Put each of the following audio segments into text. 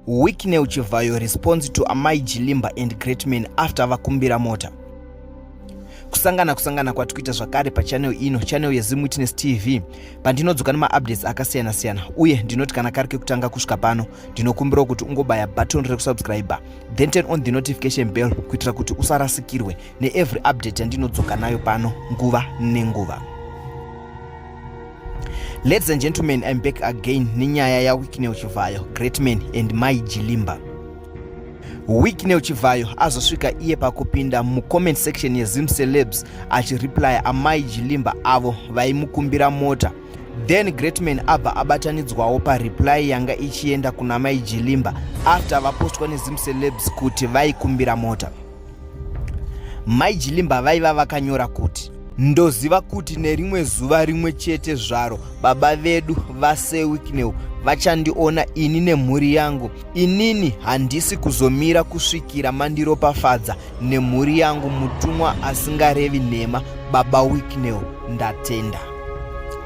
Wicknell Chivhayo responds to Amai Jilimba and Greatman after vakumbira mota. Kusangana kusangana kwatikuita zvakare pachannel ino, channel yeZim Witness TV, pandinodzoka nemaupdates akasiyana siyana, uye ndinoti kana kari kekutanga kusvika pano, ndinokumbirawo kuti ungobaya button rekusubscribe, then turn on the notification bell kuitira kuti usarasikirwe neevery update yandinodzoka nayo pano nguva nenguva. Ladies and gentlemen, I'm back again nenyaya yaWicknell Chivhayo, Greatman and Mai Jilimba. Wicknell Chivhayo azosvika iye pakupinda mucomment section yeZim Celebs achireply Amai Jilimba avo vaimukumbira mota. Then Greatman abva abatanidzwawo pareply yanga ichienda kuna Mai Jilimba after vapostwa neZim Celebs kuti vaikumbira mota. Mai Jilimba vaiva vakanyora kuti, Ndoziva kuti nerimwe zuva rimwe chete zvaro baba vedu vaSir Wicknell vachandiona ini nemhuri yangu. Inini handisi kuzomira kusvikira mandiropafadza nemhuri yangu, mutumwa asingarevi nhema, baba Wicknell, ndatenda.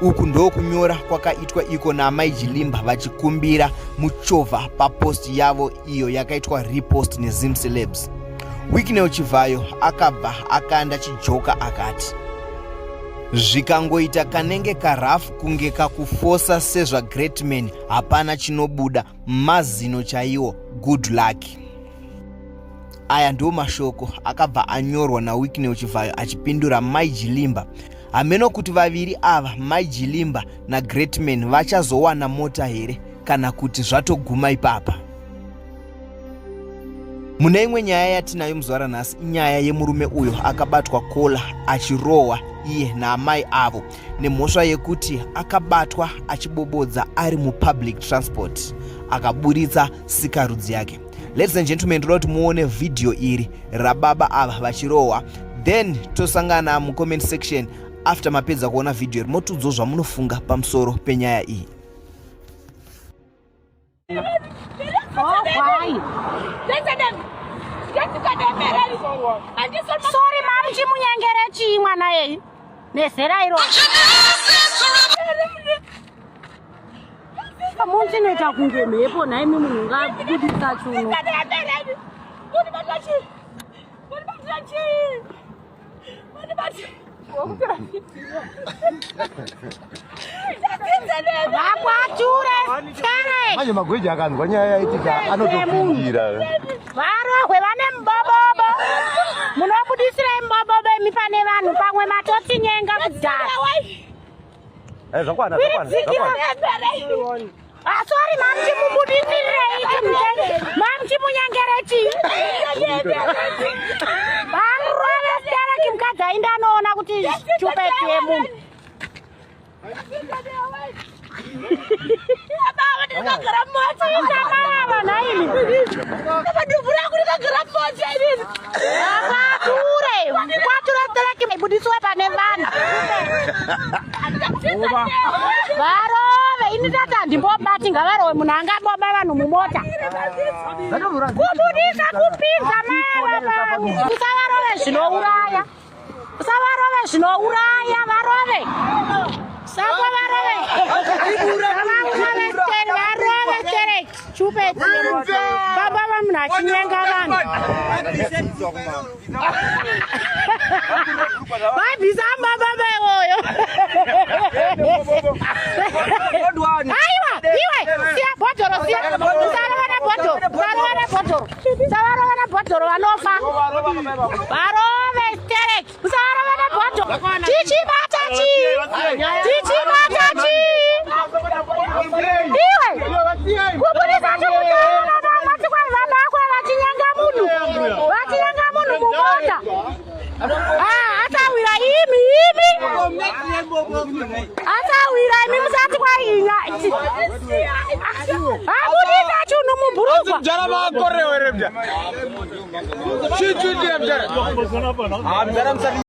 Uku ndokunyora kwakaitwa iko naAmai Jilimba vachikumbira muchovha papost yavo iyo yakaitwa repost neZim Celebs. Wicknell Chivhayo akabva akanda chijoka akati, zvikangoita kanenge karafu kunge kakufosa sezvaGreatman, hapana chinobuda, mazino chaiwo, good luck. Aya ndiwo mashoko akabva anyorwa naWicknell Chivhayo achipindura Mai Jilimba. Hameno kuti vaviri ava, Mai Jilimba naGreatman, vachazowana mota here kana kuti zvatoguma ipapa. Mune imwe nyaya yatinayo muzuva ranhasi, inyaya yemurume uyo akabatwa kola achirohwa iye naamai avo nemhosva yekuti akabatwa achibobodza ari mupublic transport, akaburitsa sikarudzi yake. Ladies and gentlemen, ndoda kuti muone vhidhiyo iri rababa ava vachirohwa, then tosangana mucomment section after mapedza kuona vhidhiyo iri, motiudzawo zvamunofunga pamusoro penyaya iyi. Oh, why? Sorry, mam, chimunyengere chii mwana yeyi nezera iro? Munhu inoita kunge mhepo nhaimi, munhu ungabudisa chuno. Vakwature tere. Manje magweja akanzwa nyaya yaitika anotopindira. Varohwe vane mubobobo. Munobudisirei mubobobo imi pane vanhu? Pamwe matotinyenga kudhara. Eh, zvakwana, zvakwana, zvakwana. Ah, sorry, mam, chimubudisirei mam, chimunyengere chii? Vamurove stereki, mukadzi ainde anoona kuti chupeti yemunhu. Ava nhaimi, kwature kwature stereki, budisiwe pane vanhu, varove. Ini tati handimbobati, ngavarove. Munhu angaboba vanhu mumota, kubudisa kupinza mava, usavarove zvinouraya, usavarove zvinouraya, varove sako, varove, varove steri, varove stereki, chupeti baba vamunhu achinyenga vanhu. Vabvisa mababa iwoyo. Aiwa, iwe siya bhodhoro, siya, usarova nebhodhoro, usarova nebhodhoro, usavarova nebhodhoro, vanofa. Varove stereki, usarova nebhodhoro. Tichibata chii? Tichibata chii? Iwe kubudisa chikuaakwe, vachinyenga munhu, vachinyenga munhu mumota. Atawira imi, imi atawira imi, musati kwainya abudisa chinhu mubhurugwa. Mjara makorewe mjara. Chichi ndiye mjara. Ah, mjara msati.